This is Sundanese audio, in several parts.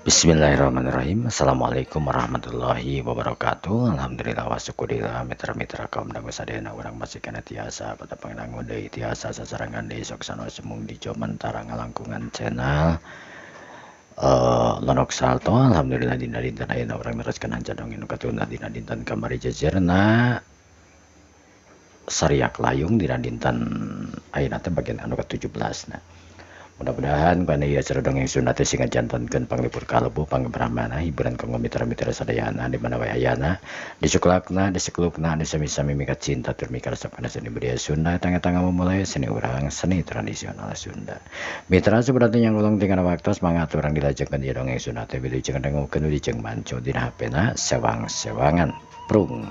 Bismillahirrahmanirrahim. Assalamualaikum warahmatullahi wabarakatuh. Alhamdulillah wa syukurillah mitra-mitra kaum dangu sadayana urang masih kana tiasa patepang dangu deui tiasa sasarengan deui sok sano sumung di Jomantara ngalangkungan channel Lonok Salto. Alhamdulillah dina dinten ayeuna urang neraskeun hanca dongeng nu katuna dina dinten kamari jejerna Sariak Layung dina dinten ayeuna teh bagian anu ke-17 na. Mudah-mudahan kana ieu acara dongeng Sunda teh sing ngajantenkeun panglipur kalebu pangbrahmana hiburan kanggo mitra-mitra sadayana di mana wae ayana disuklakna diseklukna anu sami-sami mika cinta tur mika resep kana seni budaya Sunda tangga-tangga memulai seni urang seni tradisional Sunda. Mitra sebenarnya yang ulang tinggal waktu semangat urang dilajengkeun ieu dongeng Sunda teh wilujeng dangukeun wilujeng manco dina HP-na sewang-sewangan prung.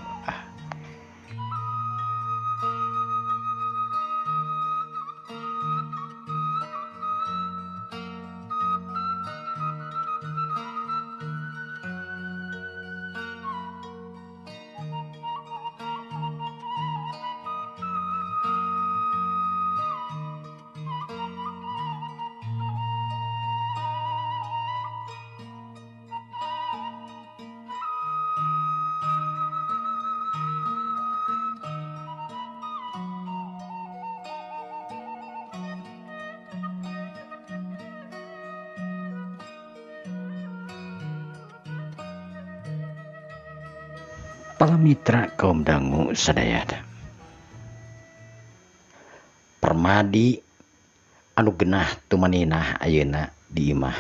Para mitra kaum dangu sadayana, Permadi anu genah tumaninah ayeuna di imah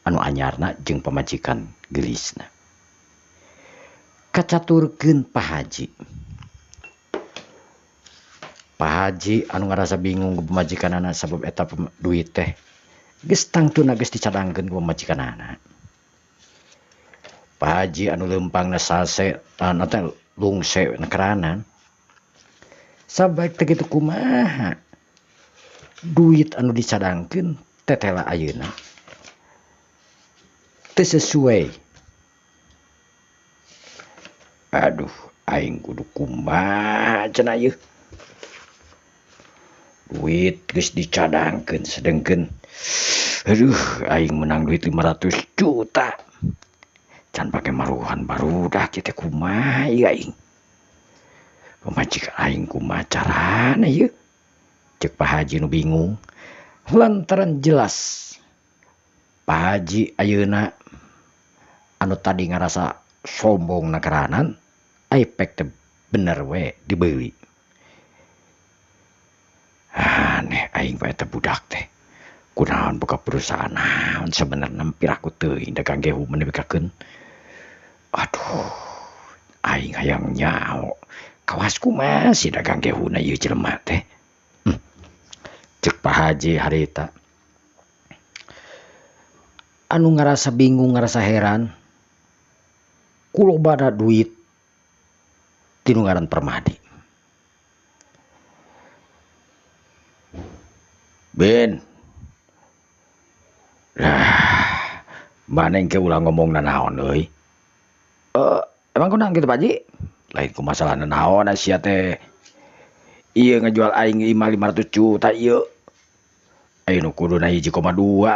anu anyarna jeung pamajikan geulisna kacaturkeun Pak Haji. Pak Haji anu ngarasa bingung ku pamajikanana sabab eta duit teh geus tangtuna geus dicadangkeun ku pamajikanana. Pak Haji anu leumpangna sase anu teh lungse nekeranan sabaik teh kitu kumaha duit anu dicadangkeun tetela ayeuna teu sesuai. Aduh, aing kudu kumaha cenah ieu, duit geus dicadangkeun sedengkeun aduh aing menang duit 500 juta can pake maruhan barudak kieu teh kumaha ieu aing pamajikan aing kumaha carana ieu. Ceuk Pak Haji nu bingung lantaran jelas Pak Haji ayeuna anu tadi ngarasa sombong nakeranan ipek teh bener we dibeuli. Aneh aing bae teh budak teh kunaon buka perusahaan naon sebenarnya piraku teuing dagang gehu meni bikakeun. Aduh, aing hayang nyaho kawas kumaha si dagang gehuna ieu jelema teh. Ceuk Pak Haji harita anu ngarasa bingung ngarasa heran ku lobana duit tinu ngaran Permadi. Ben lah mana yang ke ulah ngomong naon euy. Emang kunaon kitu Pak Haji? Lain ku masalah naon sia teh. Ieu ngajual aing imah 500 juta ieu. Aing nu kuduna 1,2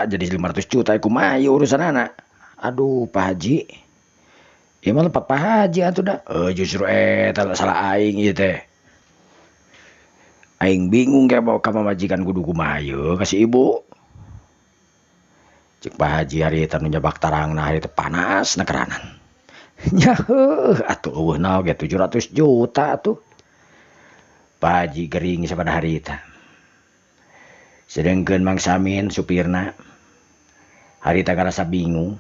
jadi 500 juta kumaha ieu urusanana. Aduh Pak Haji. Ieu mah lepat Pak Haji atuh da. Justru eta salah aing ieu teh. Aing bingung kayak bawa ka pamajikan kudu kumaha ieu ka si ibu. Ceuk Pak Haji hari eta nu nyabak tarangna hari teh panas nekeranan. Nya heuh atuh eueuh naon ge 700 juta atuh. Pak Haji gering sapada hari eta. Sedengkeun Mang Samin supirna hari eta ngarasa bingung.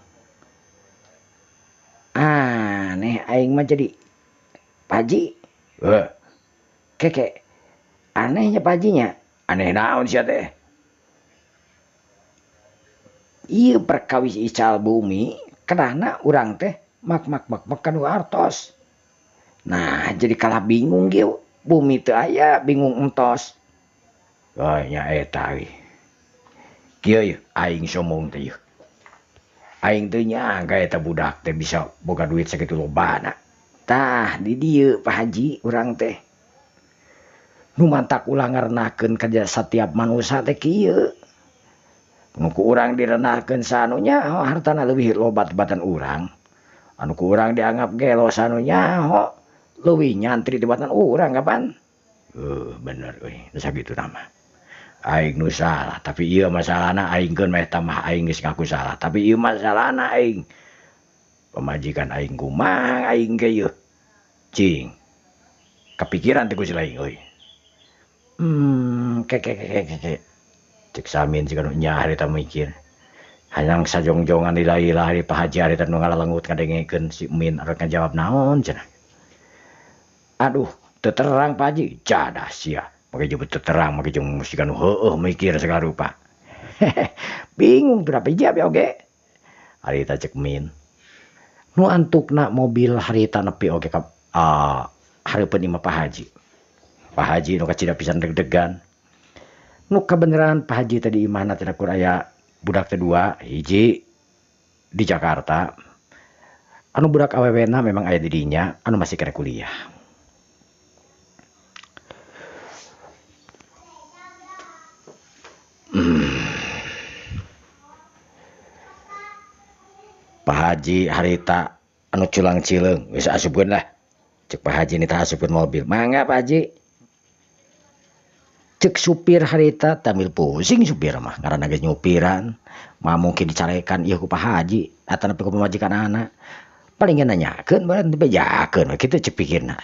Aneh aing mah jadi Pak Haji. Heuh. Keke anehnya Pak Hajinya. Aneh naon sia teh? Ieu perkawis ical bumi kedahna urang teh mak mak mak mak kanu artos. Nah jadi kalah bingung kieu bumi teu aya bingung entos. Oh nya eta we. Kieu yeuh aing sombong teh yeuh. Aing teu nyangka eta budak teh bisa boga duit sakitu lobana. Tah di dieu Pak Haji urang teh nu mantak ulah ngarenakeun ka satiap manusa teh kieu. Nu ku urang direndahkeun sanu nyaho hartana leuwih loba tibatan urang. Anu ku urang dianggap gelo sanu nyaho leuwih nyantri tibatan urang kapan. Bener euy, nu sakitu mah. Aing nu salah, tapi ieu masalahna aing keun meh tambah aing geus ngaku salah, tapi ieu masalahna aing. Pamajikan aing kumaha aing ge ieu. Cing. Kepikiran teh ku si laing euy. Ke ke ke ke ke. Cek Samin siga nu nya harita mikir. Hayang sajongjongan lila-lila hari Pak Haji harita nu ngalalengut ngadengekeun si Min arek ngajawab naon cenah. Aduh, teu terang Pak Haji, jadah sia. Make jeung teu terang make jeung siga nu heueuh mikir segala rupa. Bingung teu dapat jawab oge. Harita cek Min. Nu antukna mobil harita nepi oge ka hareupeun imah Pak Haji. Pak Haji nu kacida pisan deg-degan. Nu kabeneran Pak Haji tadi imahna teh kur aya budak teh dua, hiji di Jakarta. Anu budak awewena memang aya di dinya, anu masih kena kuliah. Pak Haji harita anu culang cileung geus asupkeun lah. Cek Pak Haji ni tah asupkeun mobil. Mangga Pak Haji. Cek supir harita tamil pusing supir mah ngaranna geus nyupiran. Mah mungkin dicarekan ieu ku Pak Haji atawa ku pamajikan anak. Paling nanyakeun bareng dibejakeun we kitu cek pikirna.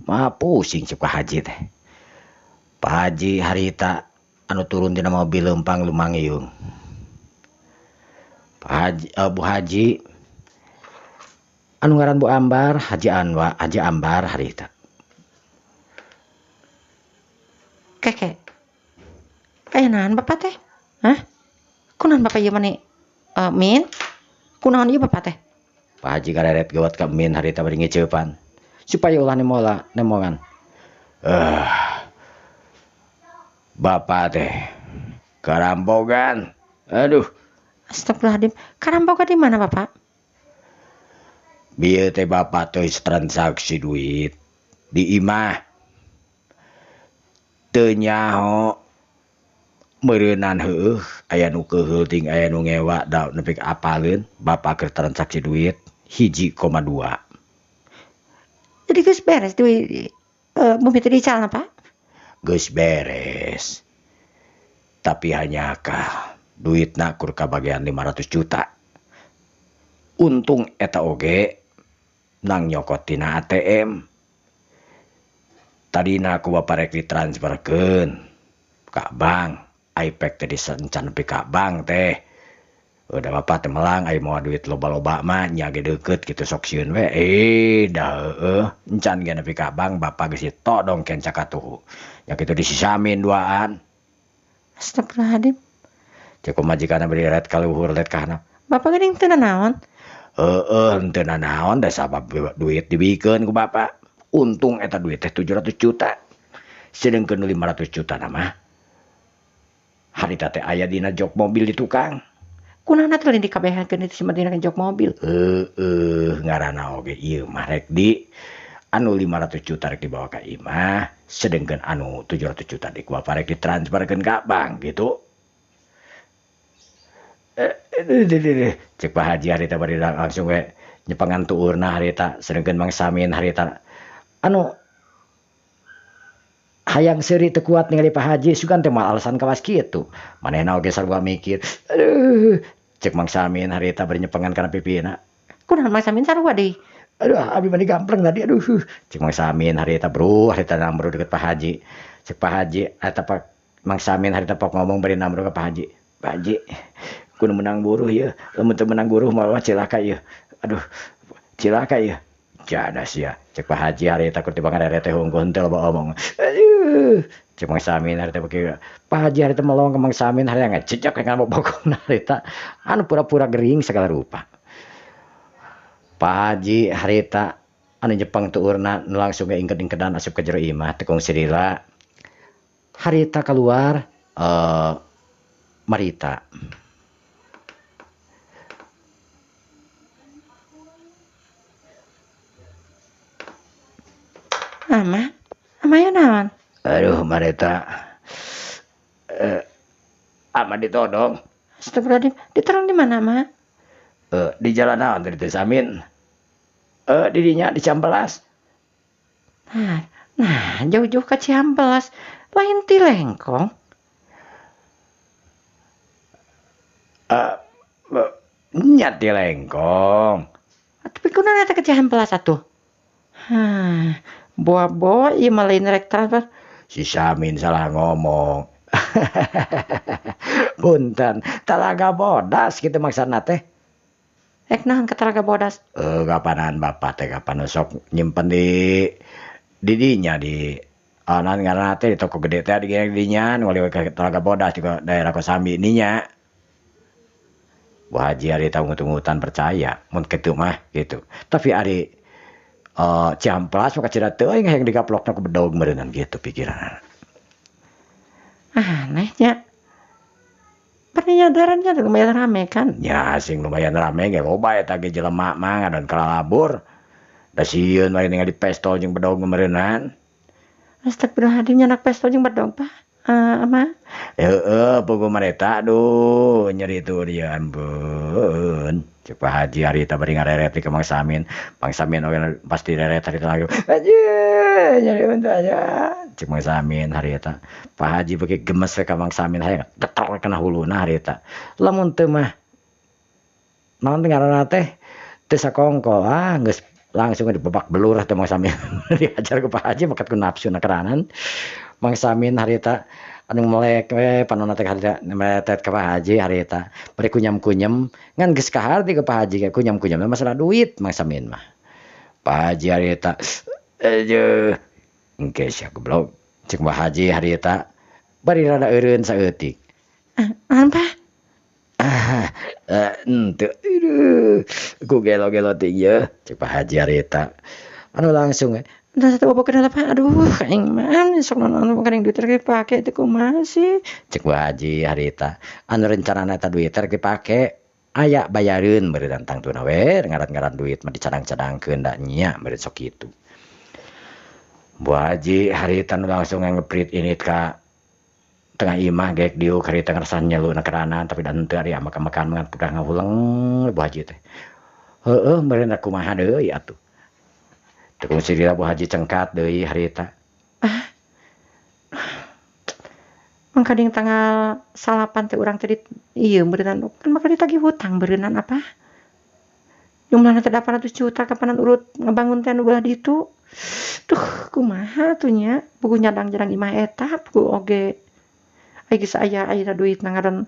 Mah pusing cek Pak Haji teh. Pak Haji harita anu turun tina mobil leumpang lumangiung. Pak Haji, Bu Haji anu ngaran Bu Ambar, Haji Anwar, Haji Ambar harita. Keke. Aya naon Bapak teh? Hah? Kunaon Bapak ieu mani? Min? Kunaon ieu Bapak teh? Pak Haji gareret gawat ka Min harita bari ngeceupan supaya ulah nemola nemongan. Bapak teh karampogan. Aduh. Astagfirullahaladzim. Karampogan di mana Bapak? Bieu teh Bapak teh transaksi duit di imah. Teu nyaho meureunan heueuh aya nu keuheul ting aya nu ngewa da nepi ka apaleun Bapak keur transaksi duit 1,2. Jadi geus beres duit bumi teh dicalna Pak? Geus beres. Tapi hanya kah duitna kur kabagian 500 juta. Untung eta oge nang nyokot tina ATM. Tadina ku Bapak rek ditransferkeun ka bank, iPad teh disencan nepi ka bank teh. Udah Bapak teh melang ai moal duit loba-loba mah nya ge deukeut kitu sok sieun we. Dah heueuh encan ge nepi ka bank Bapak geus ditodong kenca katuhu. Nya kitu disisamin duaan. Astagfirullahaladzim. Cek pamajikanna bari ret ka luhur let ka handap. Bapak geuning teu nanaon? Heueuh teu nanaon da sabab duit dibikeun ku Bapak. Untung eta duit teh 700 juta. Sedengkeun nu 500 juta na mah harita teh aya dina jok mobil di tukang. Kunaon atuh lain dikabehankeun itu simpen dina jok mobil? Heueuh ngaranna oge ieu mah rek di anu 500 juta rek dibawa ka imah, sedengkeun anu 700 juta di ku Bapak rek ditransferkeun ka bank gitu. Cek Pak Haji harita bari langsung we nyepangan tuurna harita sedengkeun Mang Samin harita anu hayang seuri teu kuat ningali Pak Haji sugan teh moal alasan kawas kitu. Manehna oge sarua mikir. Aduh, cek Mang Samin harita bari nyepengan kana pipina. Kunaon Mang Samin sarua deui? Aduh, abi mah digampleng tadi aduh. Cek Mang Samin harita bro, harita namro deket Pak Haji. Cek Pak Haji eta Pak Mang Samin harita pok ngomong bari namro ka Pak Haji. Pak Haji, kudu menang buruh ieu. Lamun teu menang buruh mah cilaka ieu. Aduh, cilaka ieu. Jadah sia. Cek Pak Haji harita kur tiba ngareret teh hungkul henteu loba omong. Aduh, cek Mang Samin harita beuki Pak Haji harita melong ka Mang Samin harita ngececek ka bokongna harita anu pura-pura gering segala rupa. Pak Haji harita anu Jepang tuurna nu langsung ge ingked-ingkedan asup ka jero imah teu kungsi lila. Harita keluar Marita. Ama, ama ya naon? Aduh, Marita. Ama ditodong. Astagfirullahaladzim, diterang di mana, Ma? Di jalan naon tadi teh Samin? Didinya di Cihampelas. Nah, jauh-jauh ke Cihampelas, lain ti Lengkong. Nya ti Lengkong. Tapi kunaon eta ke Cihampelas atuh? Hah, boa-boa ieu mah lain rek transfer. Si Samin salah ngomong. Punten, Talaga Bodas kitu maksudna teh. Rek naon ka Talaga Bodas? Kapanan bapak teh kapan sok nyimpen di didinya di naon ngaranna teh di toko gede teh di dinya nu ka Talaga Bodas di daerah Kosambi dinya. Bu Haji ari tahu ngututan percaya mun kitu mah gitu. Tapi ari Cihampelas mah kacida teuing hayang digaplokna ku bedog meureunnan gitu pikiranna. Anehnya. Pernyadarannya lumayan rame kan? Ya sing lumayan rame ge loba eta ge jelema mah ngadon kalalabur. Da sieun we ningali pestol jeung bedog meureunnan. Astagfirullahaladzim, nyanak pestol jeung bedog Pak. Ama? Heeh, puguh mah eta aduh nyeri tuh dia ampun. Cek Pak Haji hari eta bari ngareret ka Mang Samin. Mang Samin oge pasti reret hari eta lagi. Haji nyeri untu aja. Cek Mang Samin hari eta. Pak Haji beuki gemes we ka Mang Samin hayang getor kana huluna hari eta. Lamun teu mah naon teh ngaranna teh teu sakongkol ah geus langsung dibabak belur teh Mang Samin. Diajar ku Pak Haji makat ku nafsu na keranan. Mang Samin hari eta anu melek we panonna teh harita meletet ka Pak Haji hari eta. Bari kunyam-kunyam ngan geus kaharti ka Pak Haji ge kunyam-kunyam masalah duit Mang Samin mah. Pak Haji hari eta aduh engke sia goblok. Cek Pak Haji hari eta bari rada eureun saeutik. Naon Pak? Henteu aduh ku gelo-gelo teh ieu cek Pak Haji hari eta. Anu langsung we Nah, satu bobok kenal apa? Aduh, aing mah sok nonton kadang duit rek dipake teh kumaha sih? Cek Bu Haji harita. Anu rencanana eta duit rek dipake aya bayareun meureun tangtuna we ngaran-ngaran duit mah dicadang-cadangkeun da nya meureun sok kitu. Bu Haji harita nu langsung ngeprit ini ka tengah imah geek diuk harita ngerasa nyeluna kerana tapi da henteu ari amak-amakan mah udah ngahuleng Bu Haji teh. Heueuh meureun kumaha deui atuh. Teu kungsi Bu Haji cengkat deui harita. Ah. Mangkading tanggal 9 teh urang teh ieu meureunnan kan maka ditagih hutang meureunnan apa? Jumlahna teh 800 juta kapanan urut ngebangun teh nu belah ditu. Duh, kumaha atuh nya? Puguh nyadang-nyadang imah eta puguh oge. Ai geus aya ayeuna duitna ngaran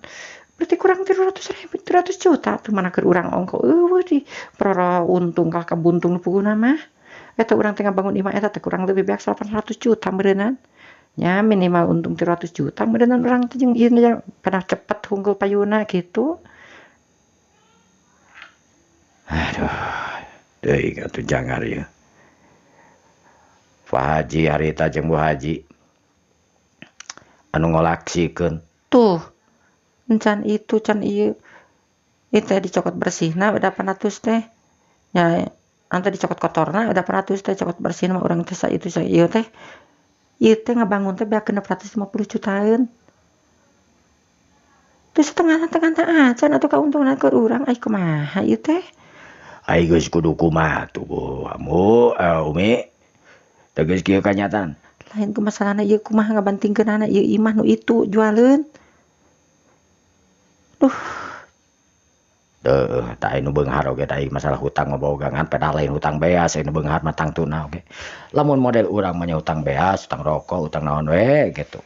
berarti kurang 300 ribu, 300 juta tuh mana keur urang ongko eueuh di peroro untung ka kabuntung puguhna mah. Eta urang teh ngabangun imah eta teh kurang lebih beak 800 juta meureunnan. Nya minimal untung 300 juta meureunnan urang teh jeung ieu pernah cepet hunggul payuna gitu. Aduh, deui atuh jangar ieu. Pak Haji harita jeung Bu Haji anu ngolaksikeun. Tuh, encan itu can ieu. Ieu teh dicokot bersihna 800 teh. Nya ante dicokot kotorna 800 teh cokot bersih mah urang teh sa itu sa ieu teh. Ieu teh ngabangun teh beak 650 jutaan. Teu setengah-setengah teh acan atuh kauntungan keur urang ai kumaha ieu teh. Ai geus kudu kumaha tuh Bu Amu, Umi. Teu geus kieu kanyataan. Lain ku masalahna ieu kumaha ngabantingkeunana ieu imah nu itu jualeun. Duh. Heueuh, tah anu beunghar oge tah masalah hutang mah bogangan pedah lain hutang beas anu beunghar mah tangtuna oge. Lamun model urang mah nya hutang beas, hutang rokok, hutang naon we gitu.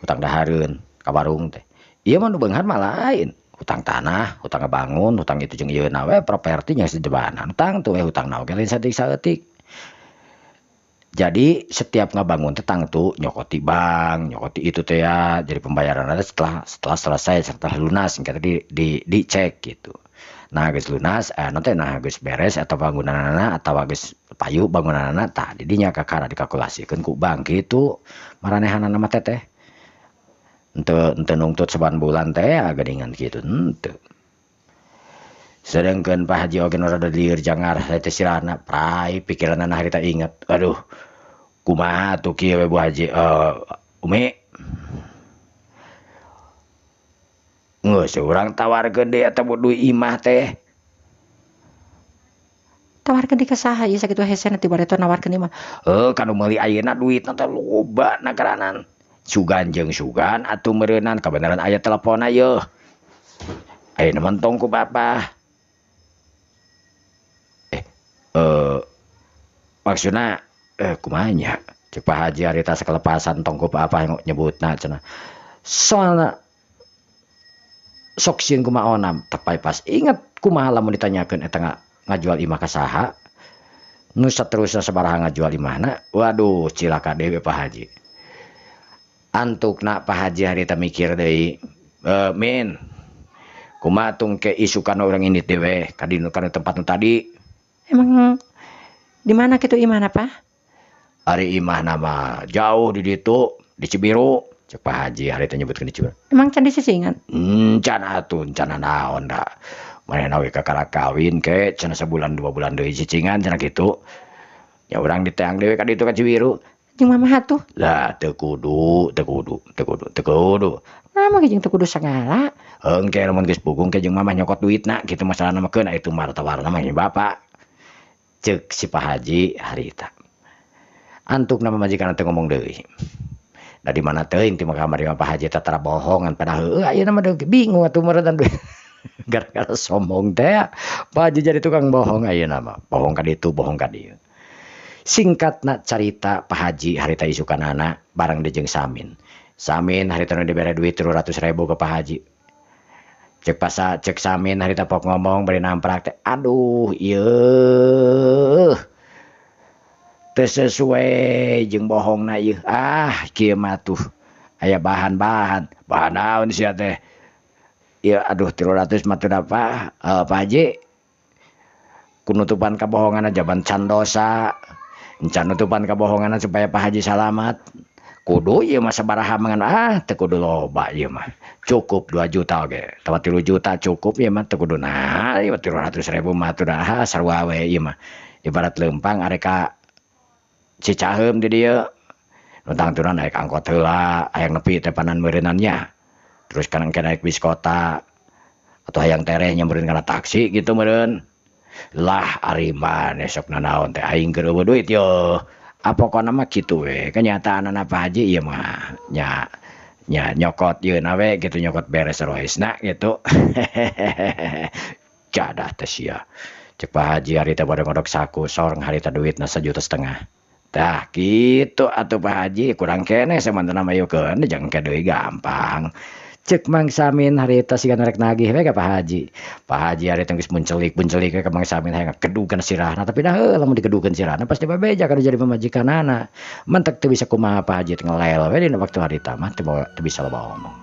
Hutang dahareun ka warung teh. Ieu mah nu beunghar mah lain, hutang tanah, hutang ngabangun, hutang itu jeung ieu na we properti nya sejebanan. Hutang tuh we hutangna oge lain saeutik-saeutik. Jadi setiap ngabangun teh tangtu nyokoti bank, nyokoti itu teh ya. Jadi pembayaran setelah selesai, setelah lunas engke teh dicek gitu. Nah geus lunas, nanti nah geus beres atau bangunanana atawa geus payu bangunanana tah di dinya kakara dikalkulasikeun ku bank kitu. Maranehanana mah teh. Henteu nungtut saban bulan teh geuningan kitu henteu. Sedengkeun Pak Haji oge nu rada lieur jangar teh sirahna prai pikiranana harita inget. Aduh, kumaha atuh kieu we Bu Haji, Umi. Geus urang tawarkeun deui eta duit imah teh. Tawarkeun di ka saha ieu sakitu hesena ti bareto nawarkeun imah. Heuh kanu meuli ayeuna duitna teh loba nagaranan. Sugan jeung sugan atuh meureunnan kabeneran aya teleponna yeuh. Ayeuna mah entong ku bapa. Maksudna kumaha nya? Cek Pak Haji harita sakelepasan tong ku apa nyebutna cenah. Soalna sok sieun kumaha onam tepai pas inget kumaha lamun ditanyakeun eta ngajual imah ka saha nu saterusna sabaraha ngajual imahna. Waduh cilaka deui Pak Haji. Antukna Pak Haji harita mikir deui, min kumaha tung ke isukan urang indit deui ka dinu kana tempat nu tadi. Emang di mana kitu imahna Pak? Ari imahna mah jauh di ditu di Cibiru. Cek Pak Haji harita nyebutkeun di Cibiru. Emang can disisingan? Can atuh, can naon da. Manehna we kakara kawin ke cenah sabulan 2 bulan deui cicingan cenah kitu. Ya urang diteang deui ka ditu ka Cibiru. Jeung mamah atuh? Lah teu kudu, teu kudu, teu kudu, teu kudu. Nah mah jeung teu kudu sagala. Engke lamun geus pugung ke jeung mamah nyokot duitna kitu masalahna mah keun itu mah tawarna mah bapak. Cek si Pak Haji harita. Antukna pamajikan teh ngomong deui. Da di mana teuing ti mah kamari mah Pak Haji teh tara bohongan pada heueuh ayeuna mah bingung atuh meureun duit. Gara-gara sombong teh Pak Haji jadi tukang bohong ayeuna mah. Bohong ka ditu, bohong ka dieu. Singkatna carita Pak Haji harita isukanana bareng deui jeung Samin. Samin harita nu dibere duit 300.000 ke Pak Haji. Cek pasa cek Samin harita pok ngomong bari namprak teh aduh ieu teu sesuai jeung bohongna ieu. Ah kieu mah tuh aya bahan-bahan. Bahan naon sia teh? Ieu aduh 300 mah teu dapat Pak Haji. Kunutupan kabohonganna jaban can dosa. Can nutupan kabohonganna supaya Pak Haji salamat. Kudu ieu mah sabaraha mangan ah teu kudu loba ieu mah. Cukup 2 juta oge. Atawa 3 juta cukup ieu mah teu kudu nah ieu 300.000 mah teu dah sarua we ieu mah. Ibarat leumpang arek ka Cicaheum di dieu. Nu tangtuna naik angkot heula hayang nepi teh panan meureunnan nya. Terus kan engke naik bis kota atau hayang tereh nya meureun kana taksi gitu meureun. Lah ari maneh sok nanaon teh aing keur eueuh duit yo. Pokona mah kitu we kenyataanna Pak Haji ieu mah nya nya nyokot ieu na we gitu nyokot beres roesna gitu. Jadah teh sia. Cek Pak Haji harita bade ngodok saku sorong harita duitna 1,5 juta. Tah kitu atuh Pak Haji kurang keneh samantena mah ieu keun jang ke deui gampang. Cek Mang Samin harita siga rek nagih we ka Pak Haji. Pak Haji harita geus muncelik-muncelik we ka Mang Samin hayang ngakedukeun sirahna tapi dah heuh lamun dikedukeun sirahna pasti babeja kana jadi pamajikanana. Mentek teu bisa kumaha Pak Haji teh ngelel we dina waktu harita mah teu bisa loba omong.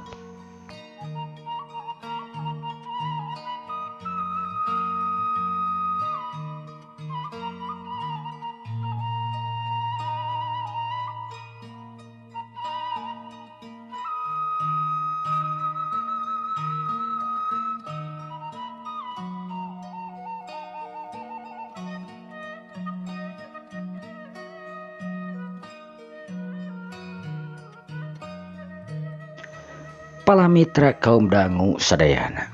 Palamitra kaum dangu sadayana.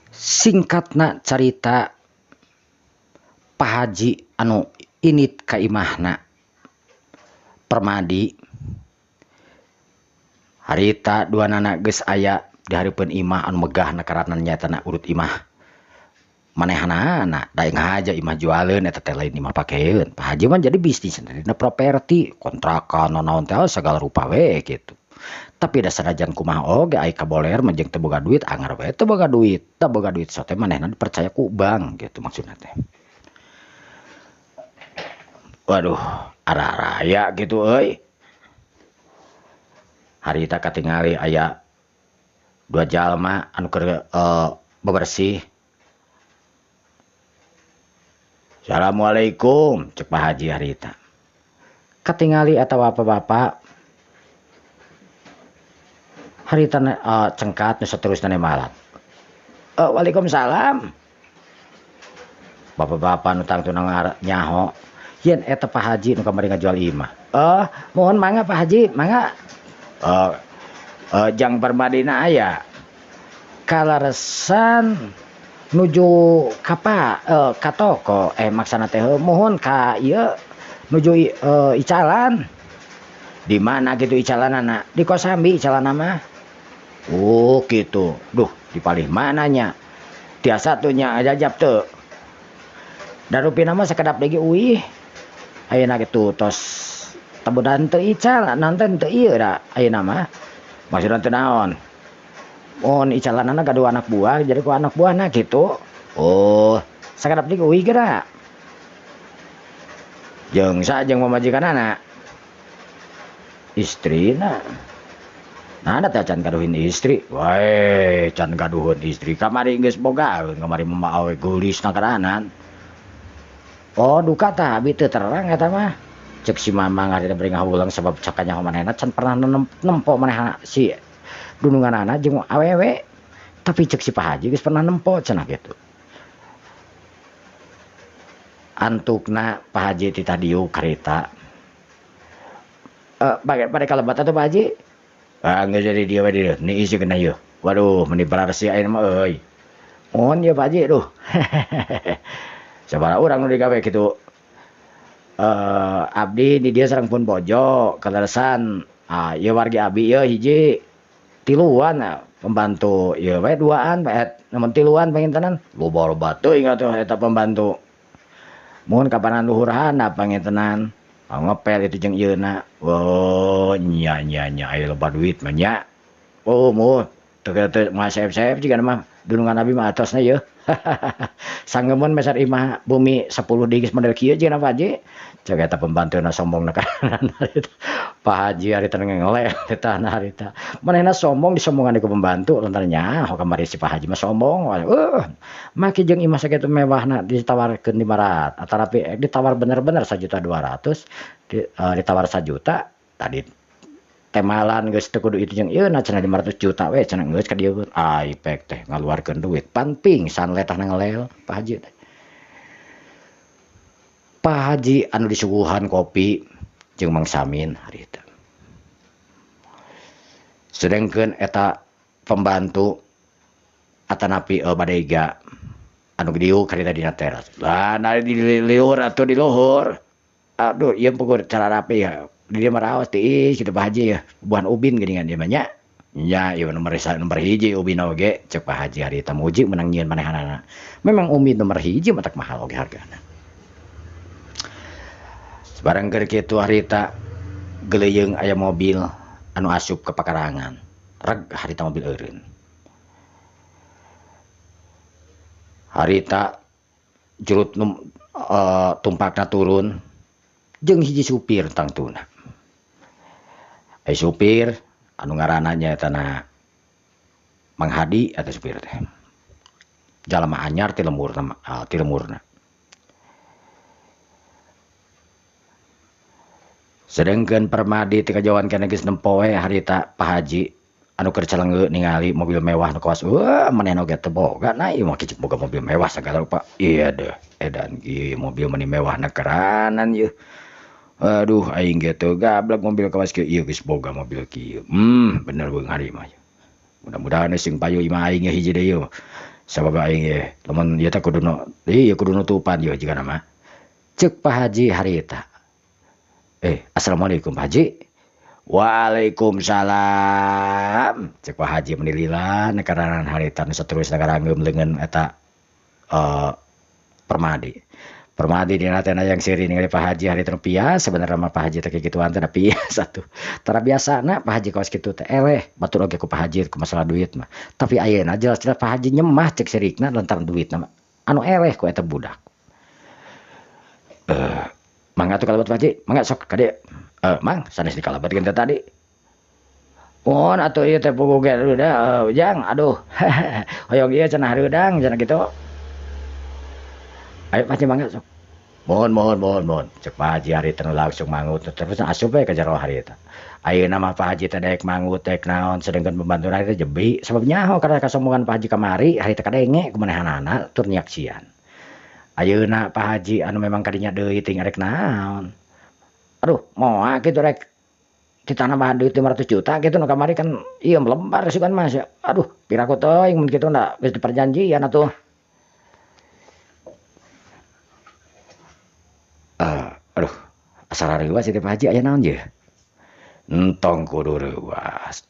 Singkatna carita Pak Haji anu init ka imahna Permadi harita dua nana geus aya di hareupeun imah anu megahna karana nyatana urut imah manehanana da ngahaja imah jualeun eta teh lain imah pakeun. Pak Haji mah jadi bisnis dina properti kontrakan naon teh segala rupa we gitu. Tapi da sanajan kumaha oge ai kaboler mah jeung teu boga duit angar we teu boga duit, teu boga duit sote manehna dipercaya ku bank gitu maksudna teh. Waduh, araraya gitu euy. Harita katingali aya 2 jalma anu keur bebersih. Assalamualaikum cek Pak Haji harita. Katingali eta bapak-bapak harita cengkat nu saterusna nemalat. Waalaikumsalam. Bapak-bapak nu tangtuna nyaho yen eta Pak Haji nu kamari ngajual imah. Mohon mangga Pak Haji, mangga. Jang Permadina aya. Kalaresan nuju ka ka toko maksana teh mohon ka ieu nuju icalan. Di mana gitu icalanana? Di Kosambi icalana mah. Oh gitu. Duh, di palih mananya? Tiasa tuh nya jajab teu. Da rupina mah sakedap deui uih. Ayeuna kitu tos tebudan teu ical, nanten teu ieu da ayeuna mah. Maksudna teu naon? Mun icalanana gaduh anak buah, jadi ku anak buahna kitu. Oh, sakedap deui uih geura. Jeung sa jeung pamajikanana? Istrina. Nah, ada teh can gaduhin istri. Wae, can gaduhun istri. Kamari geus boga, kamari mah awe geulis na karanan. Oh, duka tah abi teu terang eta mah. Cek si mamang harita bari ngahuleng sabab cakanya manehna can pernah nempo manehna si dununganana jeung awewe. Tapi cek si Pak Haji geus pernah nempo cenah kitu. Antukna Pak Haji titah diuk karita. Bade kalebat atuh Pak Haji? Ah, geus jadi dieu we dieu. Ni isi kena ieu. Waduh, meni bararsi ayeuna mah euy. Mohon ieu Pak Haji, duh. Sabaraha urang nu digawe kitu. Abdi di dieu sareng pun bojo kaleresan. Ah, ieu wargi abi ieu hiji tiluan pembantu ieu we duaan namun tiluan pangintenan. Loba-loba teuing atuh eta pembantu. Mun kapanan luhur handap pangintenan. Ngepel itu jeung ieuna. Oh, nya nya nya aya loba duit mah nya. Oh, muh teu teu mah seep-seep jiga mah dunungan abi mah atosna yeuh. Sanggemeun meser imah bumi 10 deui geus model kieu jiga Pak Haji. Cek eta pembantuna sombongna kana harita. Pak Haji harita ngeleh eta harita. Manehna sombong disombongan ku pembantu lantaran nyaho kamari si Pak Haji mah sombong. Make jeung imah sakitu mewahna ditawarkeun 500 atarapi ditawar bener-bener 1.200.000 ditawar 1 juta tadi temalan geus teu kudu itu jeung ieu na cenah 500 juta we cenah geus ka dieu. Ai pek teh ngaluarkeun duit pan pingsan letahna ngelel Pak Haji teh. Pak Haji anu disuguhan kopi jeung Mang Samin harita. Sedengkeun eta pembantu atanapi badega anu diuk harita dina teras. Lah na di liur atuh di luhur. Aduh ieu pugur cara rapi ya. Di dieu mah raos teh kitu Pak Haji ya. Buahan ubin geuningan ieu mah nya. Nya ieu nomor hiji ubin oge cek Pak Haji harita muji menang nyieun manehanana. Memang ubin nomor hiji matak mahal oge hargana. Barang keur kitu harita geleuyeung aya mobil anu asup ke pakarangan. Reg harita mobil eureun. Harita jurut tumpakna turun jeung hiji supir tangtuna. Ai supir anu ngaranna nyaeta na Mang Hadi eta supir teh. Jalma anyar ti lemurna, ti lemurna. Sedengkeun Permadi ti kajauhan kana geus nempo we harita Pak Haji anu keur calengeu ningali mobil mewah nu kawas. Wah, manehna oge teu boga na ieu mah kicik boga mobil mewah sagala rupa. Iya deh, edan ieu mobil meni mewah na keranan ieu. Aduh, aing ge teu gablek mobil kawas kieu, ieu geus boga mobil kieu. Bener beung hari mah. Mudah-mudahan sing payu imah aing hiji deui ieu. Sabab aing ge lamun ieu teh kudu nu ieu kudu nutupan ieu jigana mah. Ceuk Pak Haji harita. Assalamualaikum Pak Haji. Waalaikumsalam. Cek Pak Haji menilila nekaranan harita nu saterusna karangeum leungeun eta Permadi. Permadi dina teh yang siri ningali Pak Haji harita nu pias sebenarnya mah Pak Haji teh kikituan teh pias atuh. Tara biasana Pak Haji kawas kitu teh eleh batur oge ku Pak Haji ku masalah duit mah. Tapi ayeuna jelas-jelas Pak Haji nyemah cek sirikna lantaran duitna mah anu eleh ku eta budak. Mangga atuh kalabat Pak Haji, mangga sok ka dieu. Mang sanes dikalabatkeun teh tadi. Mohon atuh ieu teh puguh ge ujang aduh. Hoyong ieu cenah hareudang cenah kitu. Ayo Pak Haji mangga sok. Mohon mohon mohon mohon. Cek Pak Haji harita langsung mangut terus asup we ka jero harita. Ayeuna mah Pak Haji teh daek mangut daek naon sedengkeun pembantu harita jebi sabab nyaho karena kasombongan Pak Haji kamari harita kadenge ku manehanana tur nyaksian. Ayeuna Pak Haji anu memang kadinya deui teuing arek naon. Aduh, moal kitu rek Kita nambah duit 500 juta gitu nu kamari kan ieu lembar sih kan mas. Aduh, piraku teuing mun kitu da geus diperjanjian atuh. Aduh, asa rareuwas ieu teh Pak Haji aya naon ye? Entong kudu reuwas.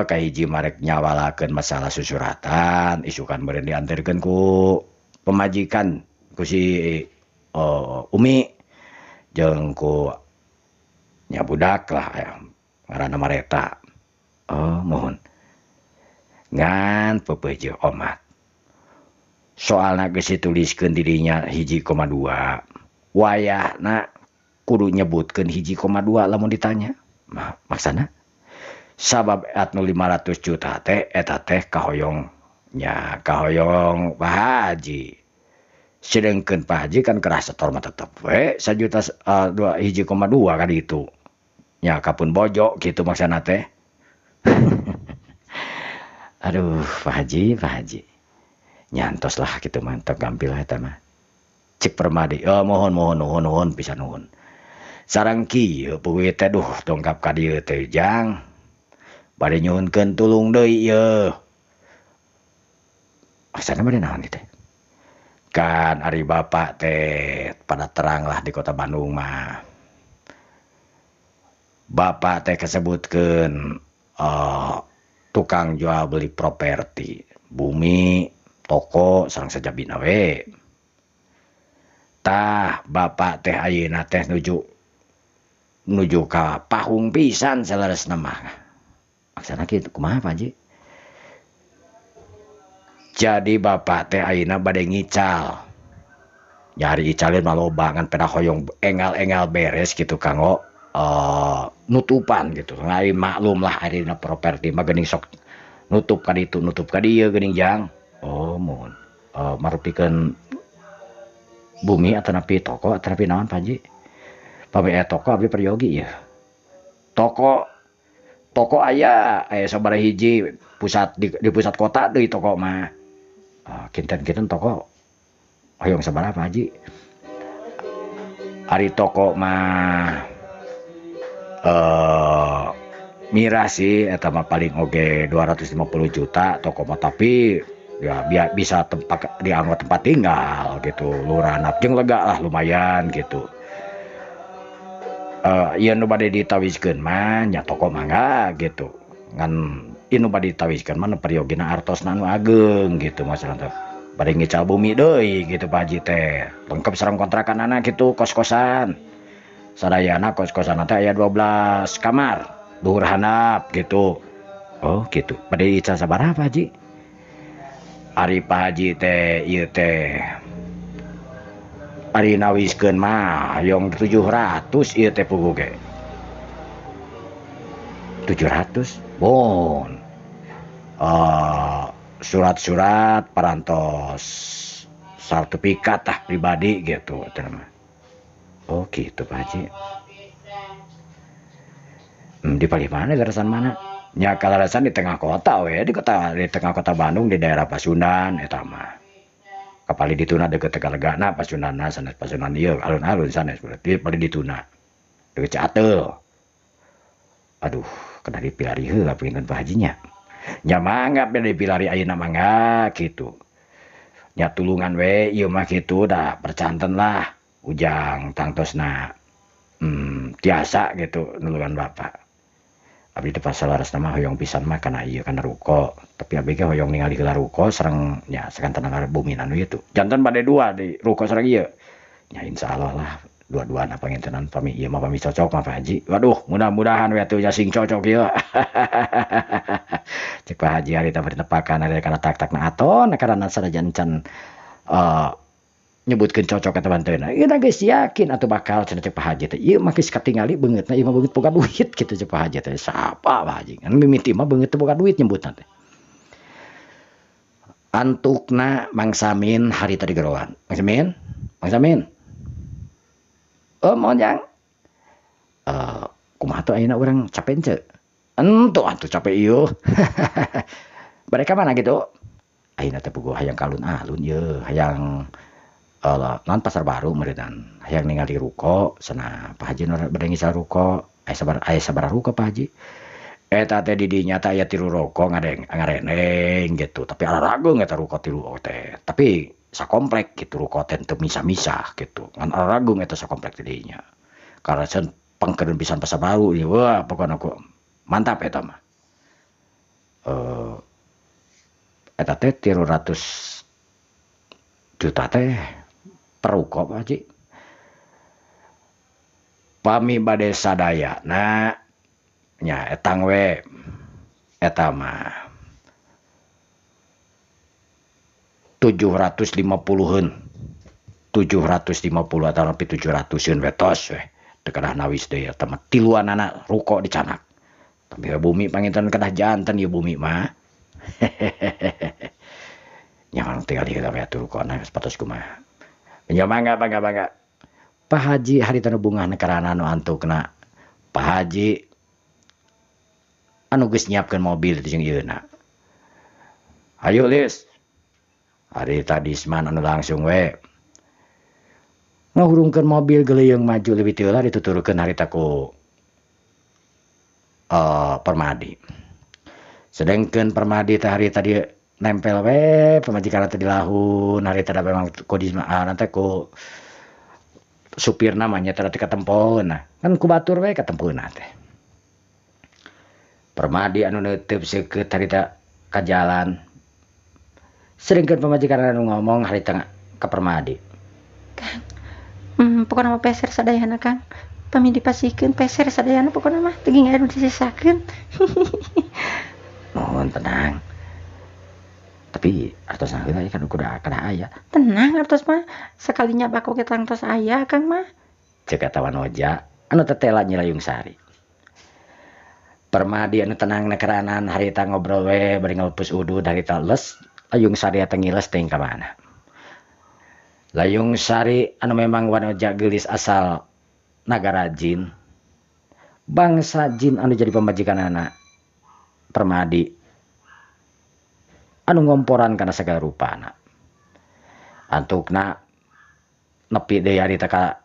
Kahiji marek nyawalakeun masalah susuratan, isukan meureun dianterkeun ku pemajikan ku si Umi jeung ku nya budak lah ya, ngaranna Mareta. Oh, mohon. Ngan peupeujeuh omat. Soalna geus dituliskeun di dinya 1,2. Wayahna kudu nyebutkeun 1,2 lamun ditanya. Maksana sabab anu 500 juta teh eta teh kahoyong nya kahoyong Pak Haji. Sedengkeun Pak Haji kan keras setor mah tetep we sajuta dua 1,2 kan itu. Nya kapun bojo gitu maksana teh. Aduh, Pak Haji, Pak Haji. Nyantos lah gitu mantap gampil eta mah. Cik Permadi, oh, mohon mohon nuhun nuhun pisan nuhun. Sareng kieu puguh teh duh dongkap ka dieu teh jang. Bade nyuhunkeun tulung deui ieu. Maksana bade naon ieu teh? Kan ari bapak teh pada terang lah di kota Bandung mah. Bapak teh kasebutkeun tukang jual beli properti, bumi, toko sareng sajabina we. Tah bapak teh ayeuna teh nuju ka pahung pisan saleresna mah. Maksana kitu kumaha Pak Haji? Jadi bapak teh ayeuna bade ngical. Nyari icalin mah loba ngan peda hoyong engal-engal beres gitu kanggo nutupan gitu. Ngai maklum lah ayeuna properti mah geuning sok nutup ka ditu nutup ka dieu geuning jang. Oh mohon. Marupikeun bumi atanapi toko atanapi naon Pak Haji? Pami aya toko abdi peryogi ieu. Toko aya aya sabaraha hiji pusat di pusat kota deui toko mah. Kinten-kinten toko hoyong sabaraha Pak Haji? Ari toko mah mirah sih eta mah paling oge 250 juta toko mah, tapi ya biar bisa tempat dianggap tempat tinggal gitu, lurah jeung lega lah lumayan gitu. Ieu nu bade ditawiskeun mah nya toko mangga gitu. Ngan ieu nu bade ditawiskeun mah peryogina artosna nu ageng gitu masalah teh. Bade ngical bumi deui gitu Pak Haji teh. Lengkap sareng kontrakanana gitu, kos-kosan. Sadayana kos-kosan teh aya 12 kamar, luhur handap gitu. Oh gitu. Bade ical sabaraha Pak Haji? Ari Pak Haji teh ieu teh ari nawiskeun mah hoyong 700 ieu teh puguh ge. 700 bon. Surat-surat parantos sertifikat tah pribadi gitu teh mah. Oh gitu Pak Haji. Di palih mana larasan mana? Nya kalarasan di tengah kota we, di tengah kota Bandung di daerah Pasundan eta mah. Kapali dituna deket Tegalegana Pasundanna sanes Pasundan ieu alun-alun sanes berarti paling dituna. Deket Ciateul. Aduh, kena dipilari heula punten Pak Haji nya. Nya mangga beda dipilari ayeuna mangga kitu. Nya tulungan we ieu mah kitu da percanten lah ujang tangtosna tiasa gitu nulungan bapak. Abdi teh pasalaresna mah hoyong pisan mah kana ieu kana ruko, tapi abdi ge hoyong ningali heula ruko sareng nya sakantenan bumina nu ieu. Janten bade dua di ruko sareng ieu. Nya insyaallah lah dua-duana pangintenan pami ieu mah pami cocok mah Pak Haji. Waduh, mudah-mudahan we atuh nya sing cocok ieu. Cek Pak Haji ari teh bari tepakan ari kana tak-takna aton karena sanajan can nyebutkeun cocok eta banteuna. Ieu geus yakin atuh bakal cenah cek Pak Haji teh. Ieu mah geus katingali beungeutna ieu mah beungeut boga duit kitu cek Pak Haji teh. Sapa Pak Haji? Kan mimiti mah beungeut teh boga duit nyebutna teh. Antukna Mang Samin hari tadi geroan. Mang Samin? Mang Samin. Oh, mohon jang. Kumaha tuh ayeuna urang capek henteu? Entu atuh capek ieu. Bade ka mana gitu? Ayeuna teh puguh hayang ka alun-alun ieu, hayang non pasar baru meureunan. Hayang ningali ruko cenah Pak Haji nu bade ngisal ruko. Aya sabaraha ruko Pak Haji? Eta teh di dinya teh aya 3 ruko ngareneng gitu. Tapi ararageung eta ruko 3 teh. Tapi sakomplek gitu ruko teh teu misah-misah gitu. Ngan ararageung eta sakomplek di dinya. Karena sen pangkeun pisan Pasar Baru ieu. Wah, pokona ku mantap eta mah. Eta teh 300 juta teh per ruko Pak Haji. Pami bade sadayana nya etang we eta mah 750-eun. 750 atau lebih 700-eun we tos we. Teu kedah nawis deui eta mah tiluanana ruko dicanak. Tapi bumi panginten kedah janten ieu bumi mah. Nya orang tinggal di we atuh rukona geus patos kumaha. Nya mangga mangga mangga. Pak Haji harita nu bungah nekarana nu antukna. Pak Haji anu geus nyiapkeun mobil jeung ieuna. Hayu Lis. Harita Disman anu langsung we. Ngahurungkeun mobil geleung maju leuwih teu heula dituturkeun harita ku Permadi. Sedengkeun Permadi teh harita di nempel we pamajikan teh dilahun harita da memang ku Disman nanti ku supir namanya teh katempoeun nah kan ku batur we katempoeun teh. Permadi anu neuteub seukeut harita ka jalan. Sedengkeun pamajikan anu ngomong harita ka Permadi. Kang, pokona mah peser sadayana Kang. Pami dipasihkeun peser sadayana pokona mah teu aya nu disisakeun. Mohon tenang. Tapi artos heula kan kudu kana aya. Tenang artos mah sakalinya bako ge tangtos aya Kang mah. Ceuk eta Wanoja anu tetela Nyi Layung Sari. Permadi anu tenang nekeranan harita ngobrol we bari ngalepus udud harita les Layung Sari eta ngiles teuing ka mana. Layung Sari anu memang Wanoja geulis asal nagara jin. Bangsa jin anu jadi pamajikanana Permadi anu ngomporan kana sagala rupana. Antukna nepi deui harita ka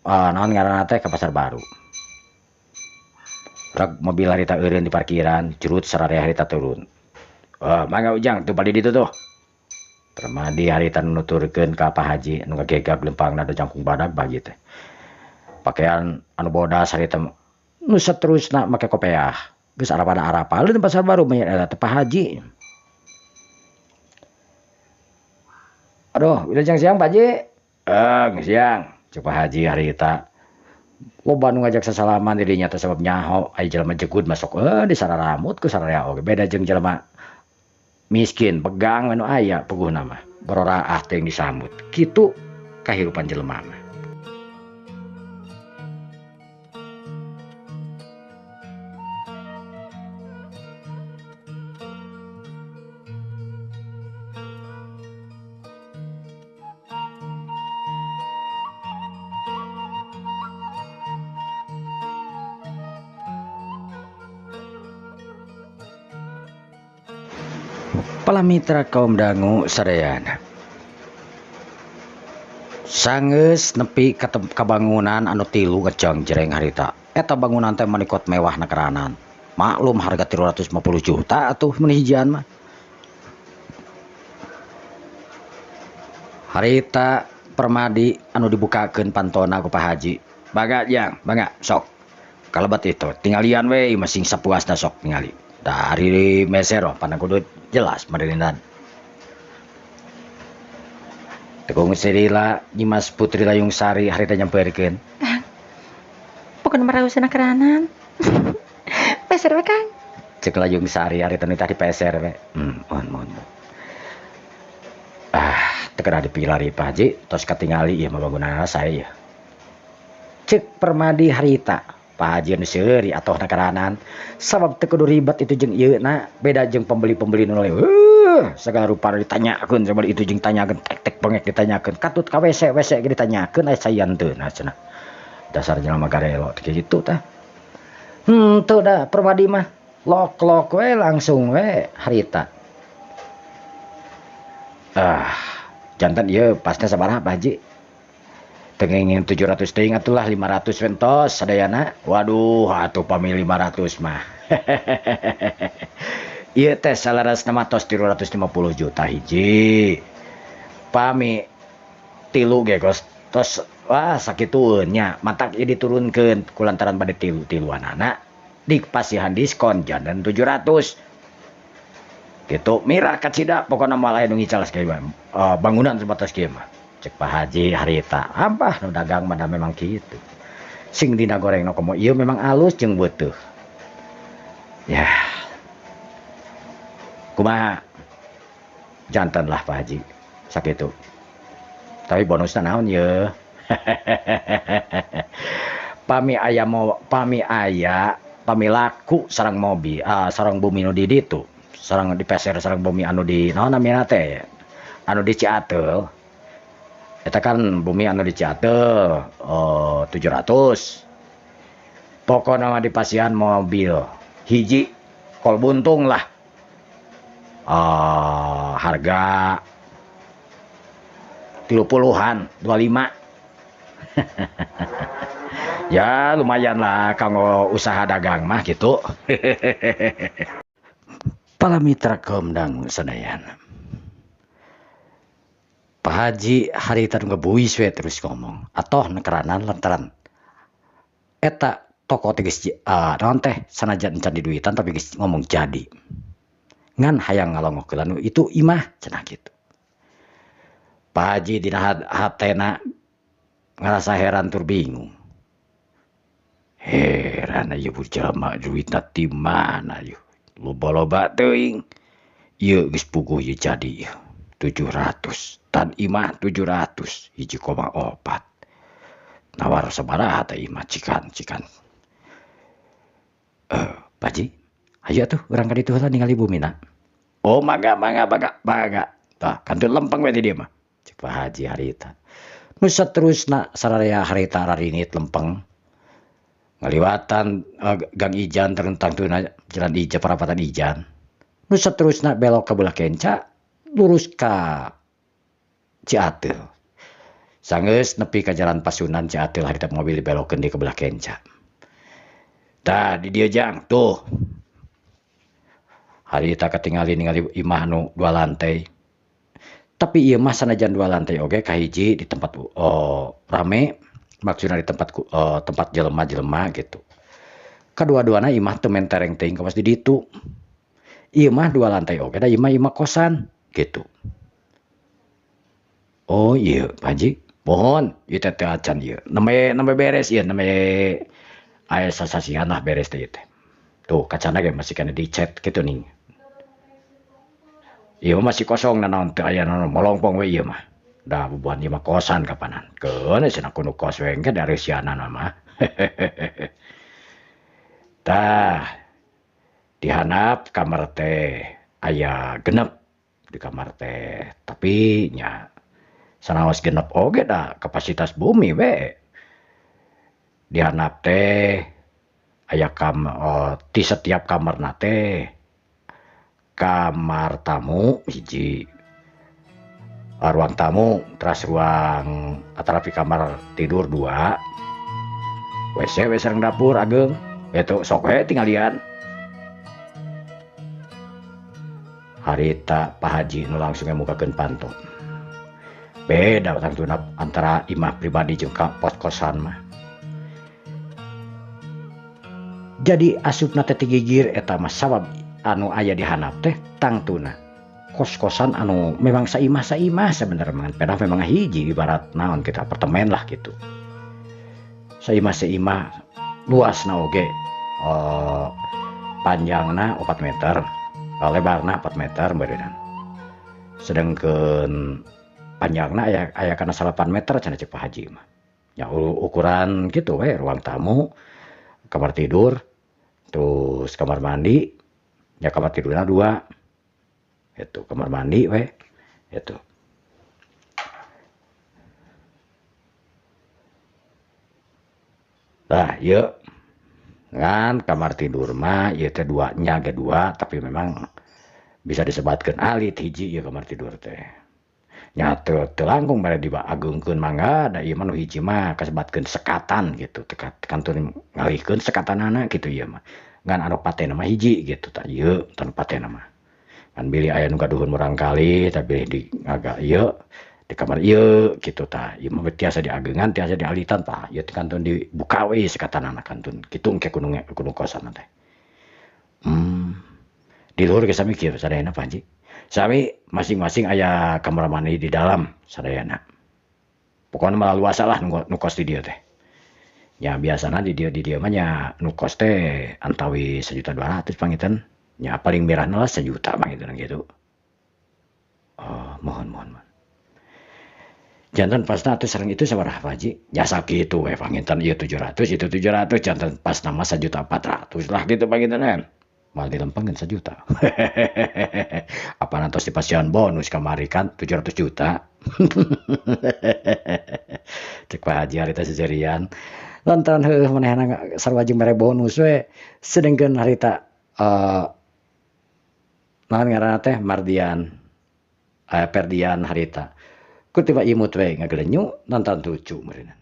naon ngaranna teh ka Pasar Baru. Rek mobil harita eureun di parkiran, curut sararea harita turun. Mangga Ujang teu bali ditu tuh. Permadi harita nuturkeun ka Pak Haji anu ngagegag lempangna da jangkung badag Pak Haji teh. Pakaian anu bodas harita nu saterusna make kopeah. Geus arapana-arapaleun Pasar Baru mah eta teh Pak Haji. Aduh, wilujeng siang Pak Haji. Siang. Ceuk Pak Haji harita. Loba nu ngajak sasalaman di dinya teh sabab nyaho aya jelema jegud masuk di sararamut ku sararea oge beda jeung jelema miskin pegang anu aya puguhna mah bororaah teh disambut. Kitu kahirupan jelema mah. Palamitra kaum dangu sadayana. Sanggeus nepi ka kabangunan anu tilu ngejang jereng harita. Eta bangunan teh menikot mewah nakeranan. Maklum harga 350 juta atuh mun hijian mah. Harita Permadi anu dibukakeun pantona ku Pak Haji. Bangga jang, bangga sok. Kalebet itu tinggalian we masing sapuasna sok tingali. Dari mesero pandang kudu jelas marilindan. Tekung Sirila Nyimas Putri Layung Sari harita nyamperkeun. Pokona mah rausna keranan. Peser we Kang. Cek Layung Sari harita nu tadi peser we. Mohon. Ah, teu kedah dipilari Pak Haji, tos katingali ieu mah bangunanna sae ieu. Cek Permadi harita. Pak Haji anu seuri atoh nakaranan sabab teu kudu ribet itu jeung ieu na beda jeung pembeli-pembeli nu segala rupa ditanyakeun sabab itu jeung tanyakeun tek-tek bengek ditanyakeun katut ka WC WC ge ditanyakeun aya sayan teu nah cenah dasar jelema garelo teh kitu tah. Teu da Permadi mah lok-lok we langsung we harita. Jantan ieu pasna sabaraha Pak Haji? Teu ngenging 700 teuing atulah 500 wentos sadayana. Waduh atuh pami 500 mah. Ieu teh salarasna mah tos 350 juta hiji. Pami tilu ge tos wah sakitueun nya matak ieu diturunkeun kulantaran bade tilu-tiluanana dipasihan diskon janten 700. Gitu mirah kacida pokona moal aya nu ngical kieu mah. Bangunan sebatas kieu mah. Cek Pak Haji harita ampah nu dagang mah memang kitu. Sing dina gorengna komo ieu memang alus jeung beutuh. Ya. Kumaha? Jantan lah Pak Haji sakitu. Tapi bonusna naon ye? Pami aya mo, pami aya, pami laku sarang mobil, sarang bumi nu di ditu. Sarang di peser sarang bumi anu di naon namina teh anu di Ciateul eta kan bumi anu di Ciateul 700 pokona mah dipasihan mobil hiji kol buntung lah harga 30-an 25. Ya lumayan lah kanggo usaha dagang mah gitu. Para mitra komdang sadayana. Pak Haji harita nu ngebuis we terus ngomong atoh nekeranan lantaran eta toko teh geus naon teh sanajan encan diduitan tapi geus ngomong jadi. Ngan hayang ngalongok heula nu itu imah cenah kitu. Pak Haji dina hatena ngarasa heran tur bingung. Heran ieu jalma duitna ti mana ieu? Loba-loba teuing. Ieu geus puguh ieu jadi 700 tan imah 700 1,4. Nawar sabaraha teh imah cikan-cikan. Pak Haji, hayu atuh urang ka ditu heula ningali bumina. Oh mangga mangga mangga mangga. Tah kantun lempeng we di dieu mah. Cek Pak Haji harita. Nu saterusna sararea harita rarinit lempeng. Ngaliwatan Gang Ijan terentang tuna jalan Ijan perapatan Ijan. Nu saterusna belok ka belah kenca lurus ka Ciateul. Sanggeus nepi ka jalan Pasunan Ciateul harita mobil dibelokeun di ke belah kenca. Tah di dieu jang tuh. Harita katingali ningali imah nu 2 lantai. Tapi ieu mah sanajan 2 lantai oge kahiji di tempat rame. Maksudna di tempat tempat jelema-jelema gitu. Kadua-duana imah teu mentereng teuing kawas di ditu. Ieu mah 2 lantai oge da ieu mah imah kosan gitu. Oh iya Pak Haji, mohon ieu teh teu acan ieu. Nembe beres ieu, nembe aya sasasihan lah beres teh ieu teh. Tuh kacana ge masih kana dicet kitu ning. Ieu mah masih kosong nanaon teu aya naon molongpong we ieu mah. Da bubuhan ieu mah kosan kapanan. Keun cenah kudu kos we engke dari sianana mah. Tah dihandap kamar teh aya genep di kamar teh. Tapi nya sanaos genep oge da kapasitas bumi we. Dihandap teh aya di setiap kamarna teh kamar tamu hiji. Ruang tamu, teras ruang atarapi kamar tidur 2, WC we sareng dapur ageng, itu sok we tinggalian. Harita Pak Haji nu langsung ngemukakeun panto. Beda tangtuna antara imah pribadi jeung pos kosan mah. Jadi asupna teh tigigir eta mah sabab anu aya di handap teh tangtuna kos-kosan anu memang saimah-saimah sebenarnya pedah memang hiji ibarat naon kita apartemen lah gitu. Saimah-saimah luasna oge panjangna 4 meter, lebarna 4 meter beureunan. Sedangkan panjangna aya kana 8 meter cenah cek Pak Haji mah. Ya ukuran gitu we ruang tamu, kamar tidur, terus kamar mandi, ya kamar tidurna 2. Itu kamar mandi we itu. Nah, ieu ngan kamar tidur mah ieu teh duanya ge 2 tapi memang bisa disebatkeun alit hiji ieu kamar tidur teh. Nya teu langkung bade diagungkeun mangga da ieu mah nu hiji mah kasebatkeun sekatan gitu teu kantun ngalihkeun sekatanana gitu ieu mah. Ngan anu patena mah hiji gitu tah ieu tah nu patena mah. Ngan bilih aya nu gaduhun murangkalih tah bilih di ngaga ieu di kamar ieu gitu tah ieu mah tiasa diageungan tiasa dialitan tah ieu teh kantun dibuka we sekatanana kantun kitu engke kudu kosan teh. Di luhur ge sami kieu sadayana Pak Haji. Sami masing-masing aya kamar mandi di dalam sadayana. Pokona mah luasa lah nu kos di dieu teh. Nya biasana di dieu mah nya nu kos teh antawi 1.200.000 panginten. Nya paling mirahna lah 1 juta panginten gitu. Oh, mohon mohon mohon. Janten pasna atuh sareng itu sabaraha Pak Haji? Nya sakitu we panginten ieu 700 itu 700 janten pasna mah 1.400.000 lah gitu panginten. Mal dilempengkeun 1 juta. Apa nantos dipasihan bonus kamari kan 700 juta. Cek Pak Haji harita seserian. Lantaran heueuh manehna sarua jeung mere bonus we. Sedengkeun harita naon ngaranna teh Mardian Ferdian harita. Ku tiba imut we ngagelenyu lantaran lucu meureunna.